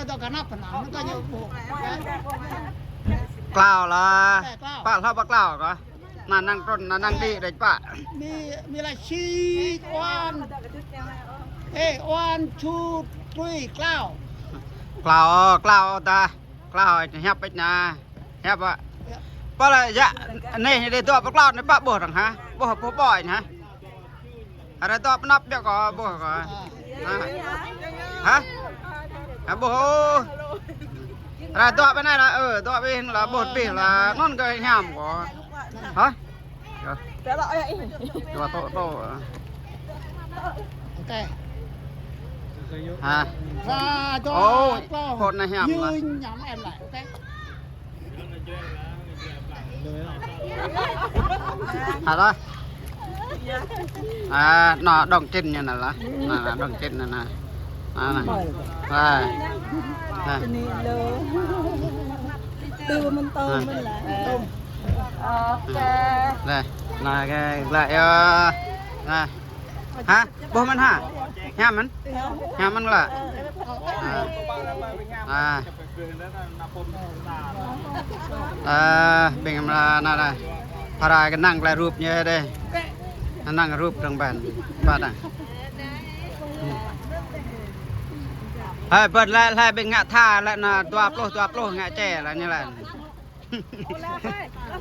ເຈົ້າກໍນັບນະ ມັນກໍຢູ່ ກ່າວລະ ແປ ກ່າວ ປະລາວບໍ່ກ່າວກໍ ນານັ່ງຕົ້ນ ນານັ່ງດີໄດ້ປະ ມີ ມີລະຊີ ອວນ ເອ ອວນ ທູ ຕຸຍ ກ່າວ ກ່າວ ກ່າວຕາ ກ່າວ ຮັບໄປນາ ຮັບວ່າ ປະລະຍະ ອັນນີ້ໄດ້ຕົວປະກອບໃນປະບໍ່ທັງຫາ ບໍ່ ບໍ່ ບໍ່ນະ ອາ ໄດ້ຕົວປະນັບດຽວກໍບໍ່ກໍ ຮະ ຮະ ບໍ່ ອາ ໄດ້ຕົວປະໄນລະ ເອີ ຕົວໄປເຫັນລະ ບໍ່ປີລະ ນັ້ນກໍຍາມກໍ ຮະ ຕົວໂຕໂຕ ໂອເຄ ຮະ ໂອ້ຍ ໂຄດນະຍາມລະ ຍາມແອມລະ ໂອເຄ ຮະລະ ອາ ໜໍ່ດົງຈິນຢູ່ນັ້ນລະ ນັ້ນລະ ດົງຈິນນັ້ນນະ ນັ້ນນະ ນີ້ເລີຍ ຕື່ມມັນຕົ້ມມັນລະ ຕົ້ມ ໂອເຄ ນະ ນະ ນະ ຮະ ບໍ່ມັນຫາ ຍາມມັນ ຍາມມັນລະ ອາ ອາ ເອີ ເປັນກຳລັງນະ ພະລາກໍນັ່ງແລຮູບເຍເດ້ ນັ່ງຮູບທາງບ້ານ ບ້ານນະ ເຮີ້ຍ ເປີດແລ ແລເປັນງະທ່າແລນະ ຕົວໂປລະ ຕົວໂປລະ ງະແຈລະນີ້ແຫຼະ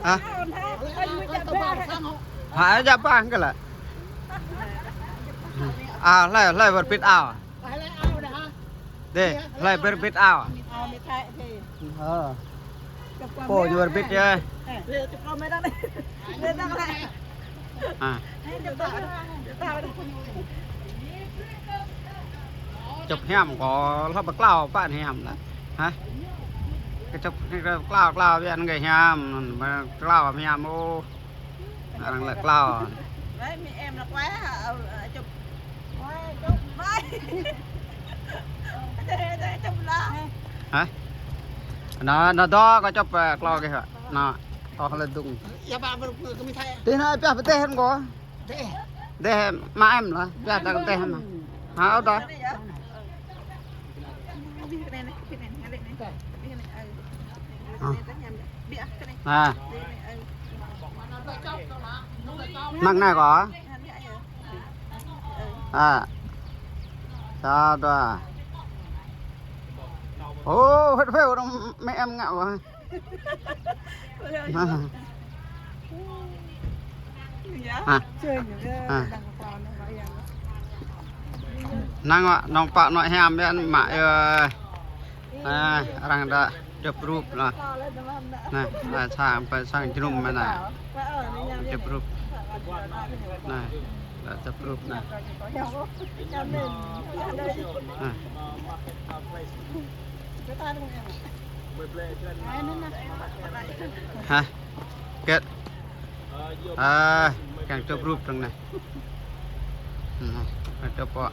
ຮະ ຫາຈະປາງກັນລະ ອາ ແລ ແລເປີດປິດອາວ ເດ້ ໄລ່ເປີດປິດອາວ ເອີ ໂອ້ ຢູ່ເປີດປິດເດ້ ອາ ຈົບແຮມກໍລະບັກລາວປານແຮມລະ ຮະ ກໍຈົບ ກໍລາວ ລາວວຽນກໍແຮມ ລາວແຮມ ໂອ້ ອັນນັ້ນລະກະລາວ ໄວ້ມີແອມລະກວ່າ ເອົາ ເອົາຈົບ ໄວ້ຈົບ ໄວ້ ຈົບລະ ຮະ ນະ ນະ ດອ ກໍຈົບ ເອີ ກະລາວ ເນາະ ອອກລະດຸງ ຢ່າບາເບິ່ງ ກໍມີໄທ ເຕະນະ ໄປປະເຕະຫັ້ນກໍ ເດ້ ມາແອມລະ ເຕະຫັ້ນ ຫາເອົາດອ ອ່າ ນັ່ງໜ້າກໍ ອ່າ ຊາດວາ ໂອ້ ເຮັດເຟວນຳແມ່ແອມງາມວ່າ ອ່າ ອ່າ ນັ່ງວ່າ ນ້ອງປະນ້ອຍແຮມແມ່ນມາ ເອີ ອ່າ ອະລັງດາ ຈັບຮູບລະ ນະ ລະຊ່າງໄປຊ່າງຈຸ່ມມານະ ຈັບຮູບ ນະ ລະຈັບຮູບນະ ນະ ຮະ ເກີດ ອ່າ ການຈົບຮູບຕອງນະ ອືມ ການຈົບພໍ